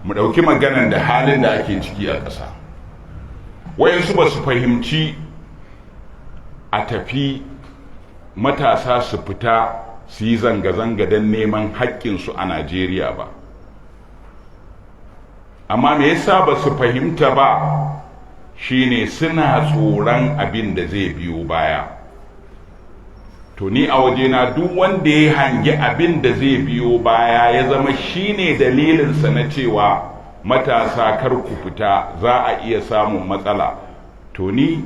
Mu ɗauki maganan da halin da ake ciki a ƙasa. Wayansu ba su fahimci a tafi matasa su fita su yi zanga-zanga don neman haƙƙinsu a Najeriya ba. Amma me yasa ba su fahimta ba shine suna tsoron abin da zai biyo baya. To, ni a wajena, duk wanda ya hangi abin da zai biyo baya ya zama shine dalilinsa na cewa matasa kar ku fita, za a iya samun matsala, to ni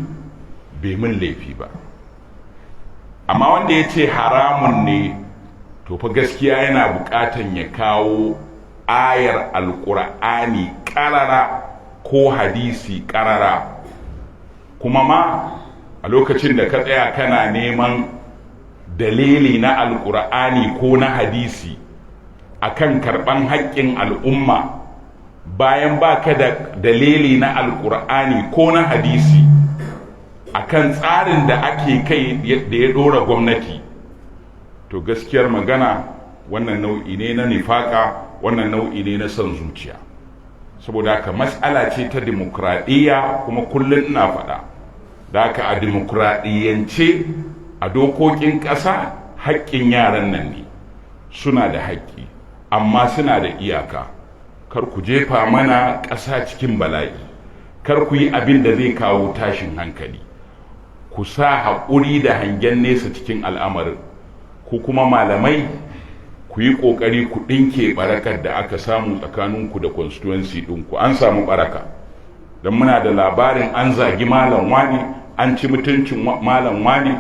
bai min laifi ba. Amma wanda ya ce haramun ne, to fa gaskiya yana bukatan ya kawo ayar Alkur'ani karara ko hadisi karara. Kuma ma a lokacin da ka tsaya kana neman dalili na Alkur'ani ko na hadisi akan karban haƙƙin al'umma, bayan baka da dalili na Alkur'ani ko na hadisi akan tsarin da ake kai da ya ɗora gwamnati, to gaskiyar magana wannan nau'i ne na nifaka, wannan nau'i ne na son zuciya. Saboda haka matsala ce ta dimokuraɗiyya. Kuma kullum ina faɗa da haka, a dimokuraɗiyyance, a dokokin ƙasa, haƙƙin yaran nan ne, suna da haƙƙi, amma suna da iyaka. Kar ku jefa mana ƙasa cikin bala'i, kar ku yi abin da zai kawo tashin hankali. Ku sa haƙuri da hangen nesa cikin al'amarin. Ku kuma malamai, ku yi ƙoƙari ku ɗinke barakar da aka samu tsakaninku da constituency ɗinku. An samu baraka don muna da labarin an zagi malam wani, an ci mutuncin malam wani.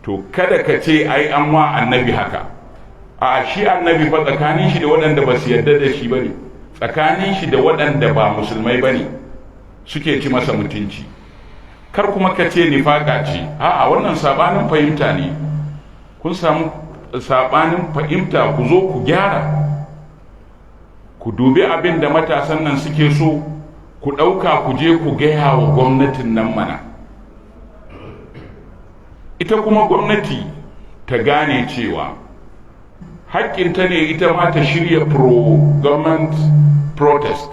To, kada ka ce ai an wa Annabi haka. A shi Annabi fa tsakanin shi da waɗanda ba su yarda da shi ba ne, tsakanin shi da waɗanda ba Musulmai ba ne suke ci masa mutunci. Kar kuma ka ce nifaka ce. A'a, wannan sabanin fahimta ne. Kun samu sabanin fahimta, ku zo ku gyara, ku dubi abin da matasan nan suke so, ku ɗauka ku je ku gaya wa gwamnatin nan mana. Ita kuma gwamnati ta gane cewa haƙƙinta ne ita ma ta shirya pro-government protest,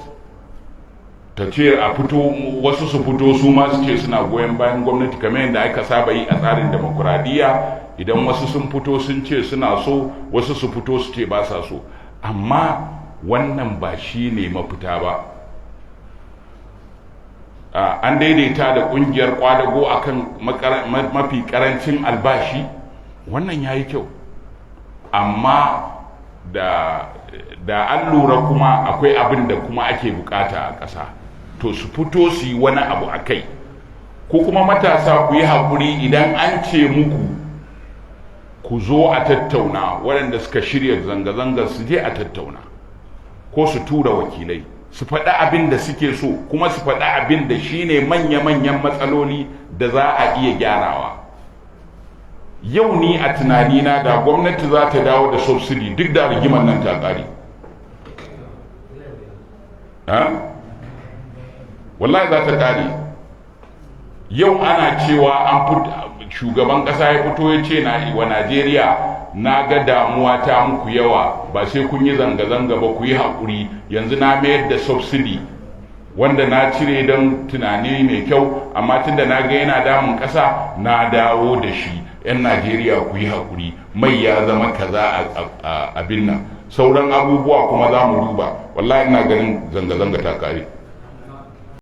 ta ce a fito, wasu su fito su ma su ce suna goyon bayan gwamnati, kamar yadda aka saba yi a tsarin demokuraɗiyya. Idan wasu sun fito sun ce suna so, wasu su fito su ce ba sa so. Amma wannan ba shi ne mafita ba. An daidaita da kungiyar kwadago akan mafi karancin albashi, wannan ya yi kyau. Amma da an lura kuma akwai abin da kuma ake bukata a ƙasa, to su fito su yi wani abu a kai. Ko kuma matasa, ku yi haƙuri idan an ce muku ku zo a tattauna. Waɗanda suka shirya zanga-zangar su je a tattauna, ko su tura wakilai su faɗi abin da suke so, kuma su faɗi abin da shine manya-manyan matsaloli da za a iya gyarawa. Yau ni a tunanina, da gwamnati za ta dawo da subsidy, duk da rigimar nan ta ƙare. Wallahi za ta ƙare. Yau ana cewa an shugaban ƙasa ya fito ya ce na wa Najeriya, na ga damuwa ta muku yawa, ba sai kun yi zanga-zanga ba, ku yi haƙuri. Yanzu na mayar da subsidy wanda na cire don tunani mai kyau, amma tunda na ga yana damun ƙasa, na dawo da shi. 'Yan Najeriya, ku yi haƙuri, mai ya zama kaza a abin nan, sauran abubuwa kuma za mu duba. Wallahi ina ganin zanga-zanga ta kare.